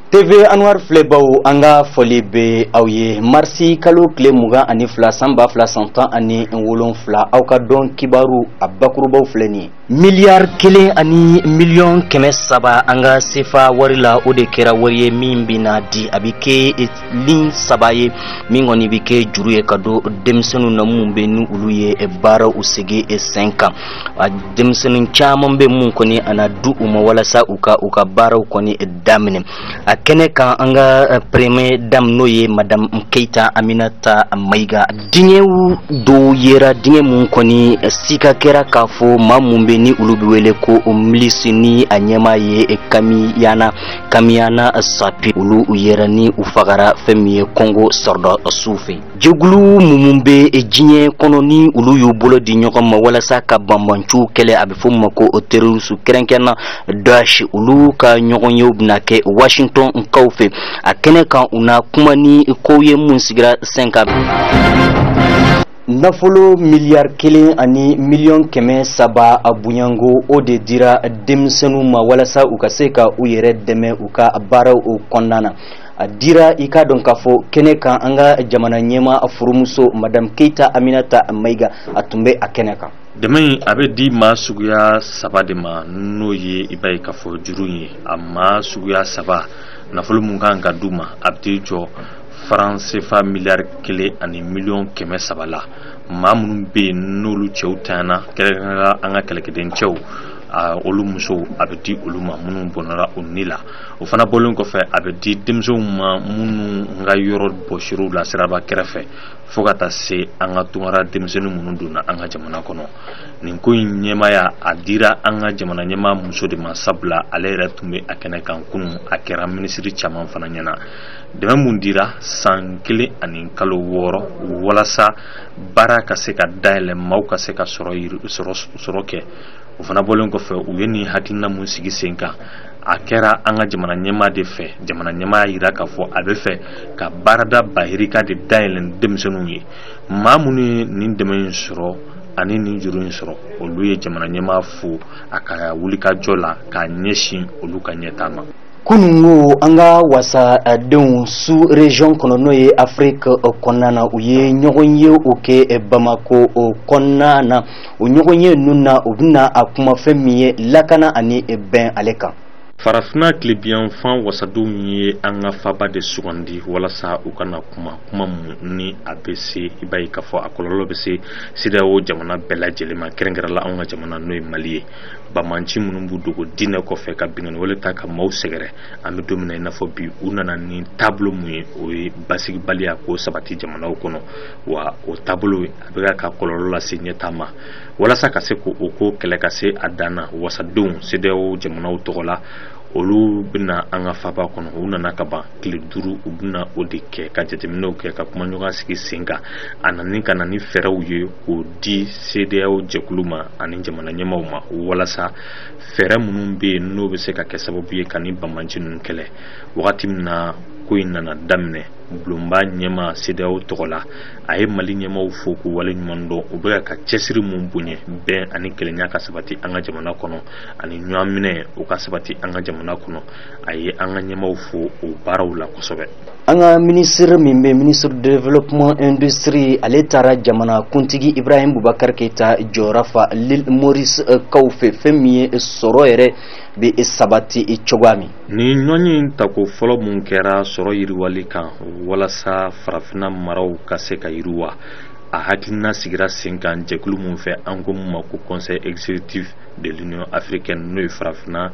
TV Anwar filɛbaw, an ka foli bɛ aw ye. Marisi kalo tile 22 san 2017, aw ka dɔn kibaru a bakurubaw filɛ nin ye. Miliyari 1 ani miliyɔn 300 an ka sefa wari la, o de kɛra wari ye min bɛna di. A bɛ kɛ lin saba ye min kɔni bɛ kɛ juru ye ka don denmisɛnninw na minnu bɛ ni olu ye baaraw sigi sen kan. A denmisɛnnin caman bɛ mun kɔni a na di u ma walasa u ka baaraw kɔni daminɛ. A kɛnɛ kan, an ka première dame, n'o ye Madame Keyita Aminata Mayiga, diɲɛw dɔw yera, diɲɛ mun kɔni sika kɛra k'a fɔ maa mun bɛ ni olu bɛ wele ko milice, ni a ɲɛmaa ye Kamiyana Sapi, olu yɛrɛ ni u fagara fɛn min ye Kɔngo sɔrɔdasiw fɛ. Jɛkulu minnu bɛ diɲɛ kɔnɔ ni olu y'u bolo di ɲɔgɔn ma walasa ka banbanciw kɛlɛ, a bɛ fɔ min ma ko terroriste, kɛrɛnkɛrɛnna Daesh, olu ka ɲɔgɔnyew bɛna kɛ Washington kaw fɛ. A kɛnɛ kan, u na kuma ni kow ye mun sigira sen kan. Nafolo miliyari 1 ani miliyɔn 300 a bonyanko, o de dira denmisɛnninw ma walasa u ka se ka u yɛrɛ dɛmɛ u ka baaraw kɔnɔna na. A dira, i k'a dɔn k'a fɔ kɛnɛ kan, an ka jamana ɲɛma furumuso Madame Keyita Aminata Mayiga, a tun bɛ a kɛnɛ kan. Dɛmɛ in, a bɛ di maa suguya saba de ma, n'o ye i b'a ye k'a fɔ juru ye. A maa suguya saba, nafolo mun kan ka d'u ma, a bɛ t'i jɔ faran sefa miliyari 1 ani miliyɔn 300 la. Maa minnu bɛ yen n'olu cɛw tanyana, kɛrɛnkɛrɛnnenya an ka kɛlɛkɛden cɛw, olu musow, a bɛ di olu ma minnu bɔnɛra u ni la. O fana bɔlen kɔfɛ, a bɛ di denmisɛnw ma minnu ka yɔrɔ bɔsir'u la siraba kɛrɛfɛ, fo ka taa se an ka tunkara denmisɛnnin minnu donna an ka jamana kɔnɔ. Nin ko in ɲɛmaaya, a dira an ka jamana ɲɛmaa muso de ma, sabula ale yɛrɛ tun bɛ a kɛnɛ kan kunun. A kɛra minisiri caman fana ɲɛna. Dɛmɛ mun dira san 1 ani kalo 6 walasa baara ka se ka dayɛlɛ, maaw ka se ka sɔrɔ kɛ. O fana bɔlen kɔfɛ, u ye nin hakilina mun sigi sen kan, a kɛra an ka jamana ɲɛmaa de fɛ. Jamana ɲɛmaa y'a jira k'a fɔ a bɛ fɛ ka baarada bahirika de dayɛlɛ denmisɛnninw ye. Maa minnu ye nin dɛmɛ in sɔrɔ ani nin juru in sɔrɔ, olu ye jamana ɲɛmaa fo a ka wulikajɔ la k'a ɲɛsin olu ka ɲɛtaa ma. Kununko, an ka wasadenw sous région kɔnɔ, n'o ye Afiriki kɔnɔna na, u ye ɲɔgɔn ye o kɛ Bamako kɔnɔna na. O ɲɔgɔn ye ninnu na, u bɛna a kuma fɛn min ye lakana ani bɛn ale kan. Farafinna tilebiyanfan wasadenw ye an ka faba de sugandi walasa u kana kuma, kuma mun ni a bɛ se, i b'a ye k'a fɔ a kɔlɔlɔ bɛ se CEDEAO jamana bɛɛ lajɛlen ma, kɛrɛnkɛrɛnla anw ka jamana, n'o ye Mali ye. Banbanci minnu b'u dogo diinɛ kɔfɛ ka binkanni wale ta ka maaw sɛgɛrɛ, an bɛ don min na i n'a fɔ bi, u nana ni taabolo mun ye, o ye basigibaliya k'o sabati jamanaw kɔnɔ. Wa o taabolo a bɛ ka kɔlɔlɔ lase ɲɛtaa ma. Walasa ka se k'o ko kɛlɛ ka se a dan na, wasadenw CEDEAO jamanaw tɔgɔ la, olu bɛna an ka faba kɔnɔ. U nana ka ban tile 5, u bɛna o de kɛ ka jateminɛw kɛ, ka kumaɲɔgɔn sigi sen kan, a nani ka na ni fɛɛrɛw ye k'o di CEDEAO jɛkulu ma ani jamana ɲɛmaaw ma, walasa fɛɛrɛ minnu bɛ yen n'o bɛ se ka kɛ sababu ye ka ni banbanci ninnu kɛlɛ. Wagati min na ko in nana daminɛ, bulonba ɲɛmaa CEDEAO tɔgɔ la, a ye Mali ɲɛmaaw fo k'u waleɲuman dɔn, u bɛ ka cɛsiri mun bonya bɛn ani kelenya ka sabati an ka jamana kɔnɔ, ani ɲɔgɔn minɛ o ka sabati an ka jamana kɔnɔ. A ye an ka ɲɛmaaw fo o baaraw la kosɛbɛ. An ka minisiri min bɛ, ministre de développement industrie, ale taara jamana kuntigi Ibrahim Boubacar Keita jɔyɔrɔ fa l'île Maurice kaw fɛ, fɛn min ye sɔrɔ yɛrɛ bɛ sabati cogoya min. Nin ɲɔgɔn in tako fɔlɔ mun kɛra sɔrɔ yiriwali kan walasa farafinna maraw ka se ka yiriwa, a hakilina sigira sen kan jɛkulu mun fɛ, an ko mun ma ko Conseil exécutif de l'Union africaine, n'o ye farafinna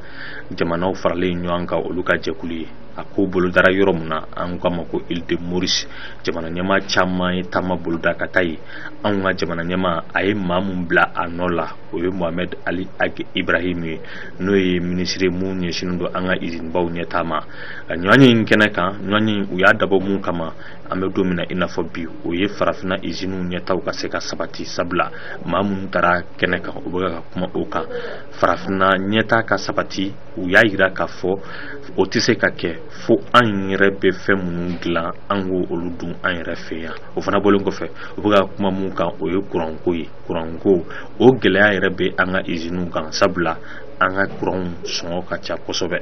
jamanaw faralen ɲɔgɔn kan, olu ka jɛkulu ye. A ko bolodara yɔrɔ mun na, an k'a ma ko île de Maurice. Jamana ɲɛmaa caman ye taama boloda ka taa yen. Anw ka jamana ɲɛmaa, a ye maa mun bila a nɔ la, o ye Mohamed Ali Ag Ibrahim ye, n'o ye minisiri mun ɲɛsinnen don an ka usine-baw ɲɛtaa ma. Ɲɔgɔn in kɛnɛ kan, ɲɔgɔn in, u y'a dabɔ mun kama, an bɛ don min na i n'a fɔ bi, o ye farafinna usines ɲɛtaw ka se ka sabati, sabula maa minnu taara kɛnɛ kan, u bɛ ka kuma o kan, farafinna ɲɛtaa ka sabati. U y'a yira k'a fɔ o tɛ se ka kɛ fo an yɛrɛ bɛ fɛn minnu dilan, an k'o olu dun an yɛrɛ fɛ yan. O fana bɔlen kɔfɛ, u bɛ ka kuma mun kan, o ye kuranko ye. Kuranko o gɛlɛya yɛrɛ bɛ an ka usines kan, sabula an ka kuranw sɔngɔ ka ca kosɛbɛ.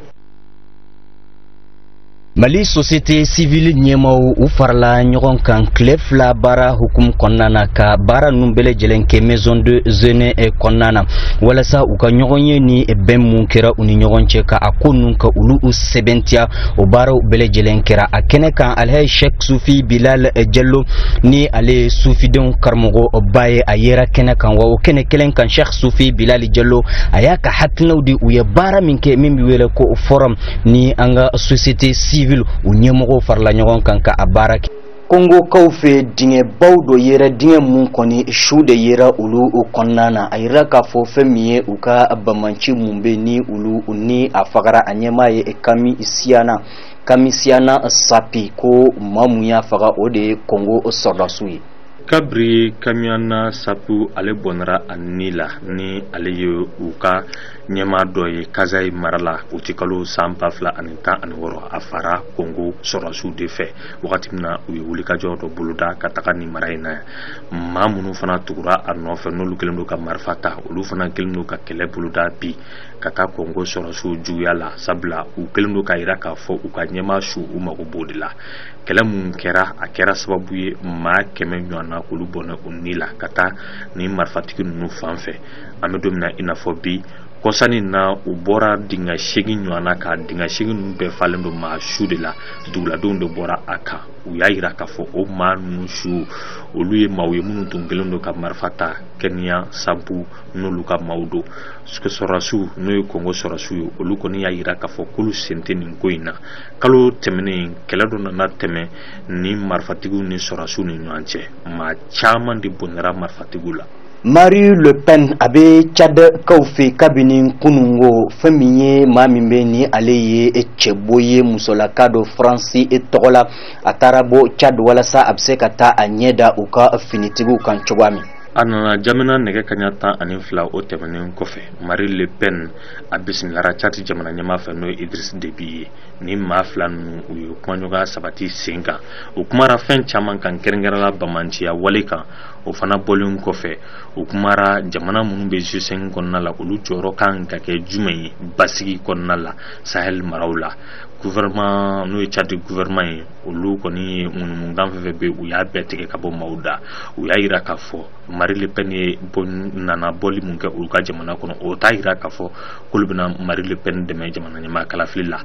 Mali société civile ɲɛmaw u farala ɲɔgɔn kan tile 2 baara hukumu kɔnɔna na, ka baara ninnu bɛɛ lajɛlen kɛ maison de jeunes kɔnɔna na, walasa u ka ɲɔgɔn ye ni bɛn mun kɛra u ni ɲɔgɔn cɛ, ka a ko ninnu ka olu sɛbɛntiya. O baaraw bɛɛ lajɛlen kɛra a kɛnɛ kan. Alhaji Sheikh Sufi Bilal Jallo, ni ale ye sufidenw karamɔgɔba ye, a yera kɛnɛ kan. Wa o kɛnɛ kelen kan, Sheikh Sufi Bilal Jallo a y'a ka hakilinaw di. U ye baara min kɛ min bɛ wele ko forum, ni an ka société civile u ɲɛmɔgɔw farala ɲɔgɔn kan ka a baara kɛ. Kongokaw fɛ, dingɛbaw dɔ yera, dingɛ mun kɔni su de yera olu kɔnɔna na. A yira k'a fɔ fɛn min ye u ka bamanci mun bɛ ni olu ni a fagara, a ɲɛmaa ye Kami Siyana, Kamisiana Sapi, ko maa mun y'a faga, o de ye Kongo sɔrɔdasiw ye. Kabiri Kamiyana Sapu ale bɔnna a ni la, ni ale ye u ka ɲɛmaa dɔ ye Kasayi mara la, utikalo san 2016, a fara Kongo sɔrɔdasiw de fɛ wagati min na u ye wulikajɔ dɔ boloda ka taga nin mara in na. Maa minnu fana tugura a nɔfɛ, n'olu kɛlen don ka marifa ta, olu fana kɛlen don ka kɛlɛ boloda bi ka taa Kongo sɔrɔdasiw juguya la, sabula u kɛlen don k'a yira k'a fɔ u ka ɲɛmaa su, u mago b'o de la. Kɛlɛ mun kɛra, a kɛra sababu ye maa 100 ɲɔgɔn na k'olu bɔnɛ u ni la ka taa ni marifatigi ninnu fan fɛ. An bɛ don min na i n'a fɔ bi, kɔsani na u bɔra dingɛ 8 ɲɔgɔn na, ka dingɛ 8 ninnu bɛɛ falen don maa su de la. Duguladenw de bɔra a kan, u y'a yira k'a fɔ o maa ninnu su, olu ye maaw ye minnu tun kɛlen don ka marifa ta Kɛniya Sabu, n'olu ka maaw don. Sɔrɔdasiw, n'o ye Kongo sɔrɔdasiw ye, olu kɔni y'a yira k'a fɔ k'olu sen tɛ nin ko in na. Kalo tɛmɛnen, kɛlɛ dɔ nana tɛmɛ ni marifatigiw ni sɔrɔdasiw ni ɲɔgɔn cɛ, maa caman de bɔnɛra marifatigiw la. Marie Le Pen a bɛ Tchadkaw fɛ kabini kunungo. Fɛn min ye maa min bɛ ni ale ye cɛbo ye, musolaka dɔ Faransi tɔgɔ la, a taara bɔ Tchad walasa a bɛ se ka taa a ɲɛ da u ka finitigiw kan cogoya min. A nana Jamina nɛgɛ kaɲa 12. O tɛmɛnen kɔfɛ, Marie Le Pen a bisimilara Tchad jamana ɲɛmaa fɛ, n'o ye Idriss Déby ye. Ni maa fila ninnu, u ye kumaɲɔgɔnya sabati sen kan, u kumara fɛn caman kan, kɛrɛnkɛrɛnla bamanciya wale kan. O fana bɔlen kɔfɛ, u kumara jamana minnu bɛ G5 kɔnɔna la, olu jɔyɔrɔ kan ka kɛ jumɛn ye basigi kɔnɔna la Sahel maraw la. Gouvernement, n'o ye Tchad gouvernement ye, olu kɔni ye ŋunuŋunukan fɛn fɛn bɛ, u y'a bɛɛ tigɛ ka bɔ maaw da. U y'a yira k'a fɔ Marie Le Pen ye bɔ nana bɔli mun kɛ olu ka jamana kɔnɔ, o t'a yira k'a fɔ k'olu bɛna Marie Le Pen dɛmɛ jamana ɲɛmaa kalafili la.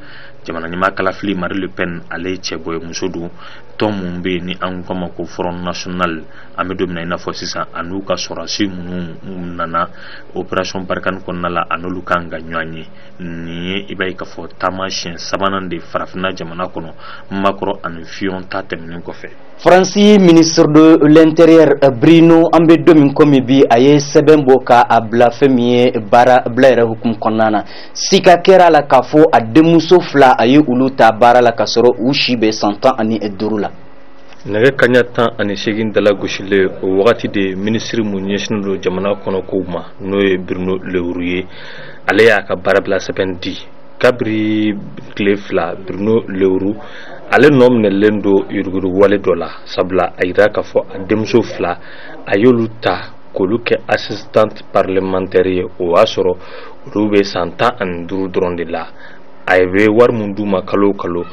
Jamana ɲɛmaa kalafili, Marie Le Pen ale ye cɛbɔ ye, muso don. Tɔn mun bɛ yen ni an k'a ma ko Front National, an bɛ don min na i n'a fɔ sisan, a n'u ka sɔrɔdasi minnu nana opération Barkhane kɔnɔna la, a n'olu kan ka ɲɔgɔn ye. Nin ye i b'a ye k'a fɔ taama siɲɛ sabanan de farafinna jamana kɔnɔ, Macron ani Fillon ta tɛmɛnen kɔfɛ. Faransi ministre de l'Intérieur Bruno, an bɛ don min komi bi, a ye sɛbɛn bɔ ka a bila fɛn min ye baara bila yɛrɛ hukumu kɔnɔna na. Sika kɛra a la k'a fɔ a denmuso fila, a ye olu ta baara la k'a sɔrɔ u si bɛ san 15 la. Nɛgɛ kaɲa 18 dala gosilen, o wagati de minisiri mun ɲɛsinnen don jamana kɔnɔ kow ma, n'o ye Bruno Lehuru ye, ale y'a ka baarabila sɛbɛn di. Kabiri tile 2, Bruno Lehuru ale nɔ minɛlen don yuruguyurugu wale dɔ la, sabula a yira k'a fɔ a denmuso fila, a y'olu ta k'olu kɛ assistante parlementaire ye. O y'a sɔrɔ olu bɛ san 15 dɔrɔn de la. A bɛ wari mun d'u ma kalo o kalo,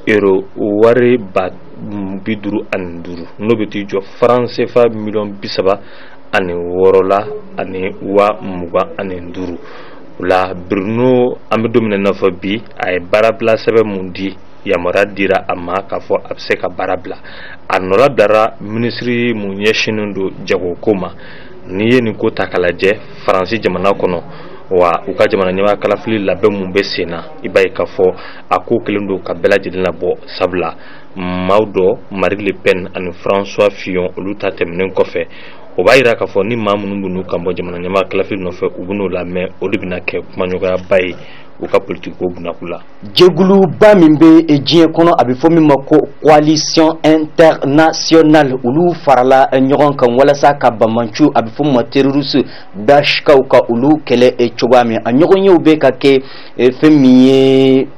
euro wari 55,000, n'o bɛ t'i jɔ franc CFA 36 miliyɔn la ani 25,000. O la, Bruno, an bɛ don min na i n'a fɔ bi, a ye baarabila sɛbɛn mun di, yamaruya dira a ma k'a fɔ a bɛ se ka baara bila. A nɔ bilara minisiri mun ɲɛsinnen don jagoko ma. N'i ye nin ko ta k'a lajɛ Faransi jamana kɔnɔ, wa u ka jamana ɲɛmaa kalafili labɛn mun bɛ sen na, i b'a ye k'a fɔ a ko kɛlen don ka bɛɛ lajɛlen labɔ, sabula maaw dɔ, Marie Le Pen ani François Fillon, olu ta tɛmɛnen kɔfɛ, o b'a yira k'a fɔ ni maa minnu bɛ n'u kan bɔ jamana ɲɛmaa kalafili nɔfɛ, u bɛ n'o lamɛn. O de bɛna kɛ kumaɲɔgɔnyaba ye u ka politiki ko bunakun la. Jɛkuluba min bɛ diɲɛ kɔnɔ, a bɛ fɔ min ma ko coalition internationale, olu farala ɲɔgɔn kan walasa ka bamanciw, a bɛ fɔ min ma terroriste Daeshkaw, ka olu kɛlɛ cogoya min. A ɲɔgɔnyew bɛ ka kɛ fɛn min ye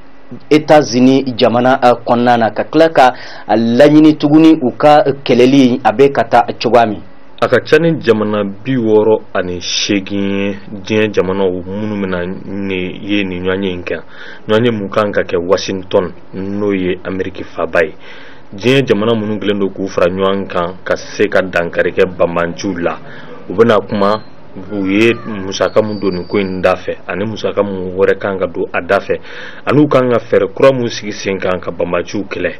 États-Unis jamana kɔnɔna na, ka tila ka laɲini tuguni u ka kɛlɛli a bɛ ka taa cogoya min. A ka ca ni jamana 68 ye, diɲɛ jamanaw minnu bɛna ni ye nin ɲɔgɔnye in kan, ɲɔgɔnye mun kan ka kɛ Washington, n'o ye Ameriki faaba ye. Diɲɛ jamana minnu kɛlen don k'u fara ɲɔgɔn kan ka se ka dankari kɛ banbanciw la, u bɛna kuma u ye musaka mun don nin ko in da fɛ, ani musaka mun wɛrɛ kan ka don a da fɛ, ani u kan ka fɛɛrɛ kura mun sigi sen kan ka banbanciw kɛlɛ.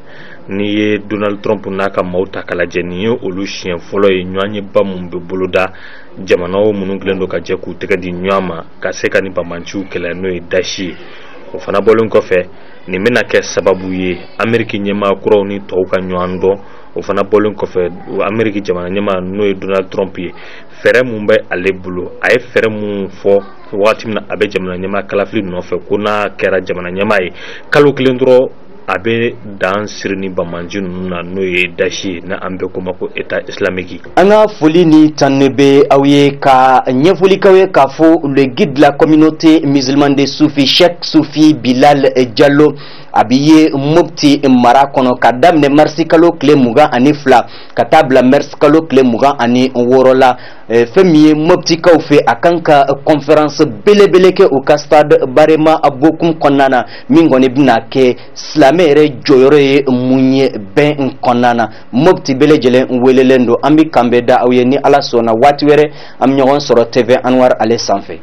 N'i ye Donald Trump n'a ka maaw ta k'a lajɛ, nin ye olu siɲɛ fɔlɔ ye ɲɔgɔnyeba mun bɛ boloda jamanaw minnu kɛlen don ka jɛ k'u tɛgɛ di ɲɔgɔn ma ka se ka ni banbanciw kɛlɛ, n'o ye Daesh ye. O fana bɔlen kɔfɛ, nin bɛna kɛ sababu ye Ameriki ɲɛmaa kuraw ni tɔw ka ɲɔgɔn dɔn. O fana bɔlen kɔfɛ, Ameriki jamana ɲɛmaa, n'o ye Donald Trump ye, fɛɛrɛ mun bɛ ale bolo, a ye fɛɛrɛ mun fɔ wagati min na a bɛ jamana ɲɛmaa kalafili nɔfɛ, ko n'a kɛra jamana ɲɛmaa ye, kalo 1 dɔrɔn a bɛ dan siri ni banbanci ninnu na, n'o ye Daesh ye, ni an bɛɛ ko ma ko État islamique. An ka foli ni tanuni bɛ aw ye, ka ɲɛfɔli k'aw ye k'a fɔ le guide de la communauté musulmane de Soufi, Cheikh Soufi Bilal Diallo, a bɛ ye Mopti mara kɔnɔ ka daminɛ marisi kalo tile 22 ka taa bila marisi kalo tile 26 la. Fɛn min ye Moptikaw fɛ, a kan ka conférence belebele kɛ u ka stade Barema Bokum kɔnɔna na, min kɔni bɛna kɛ silamɛ yɛrɛ jɔyɔrɔ ye mun ye bɛn kɔnɔna na. Mopti bɛɛ lajɛlen welelen don. An bɛ kanbɛn da aw ye, ni Ala sɔnna, waati wɛrɛ an bɛ ɲɔgɔn sɔrɔ TV Anwar ale sanfɛ.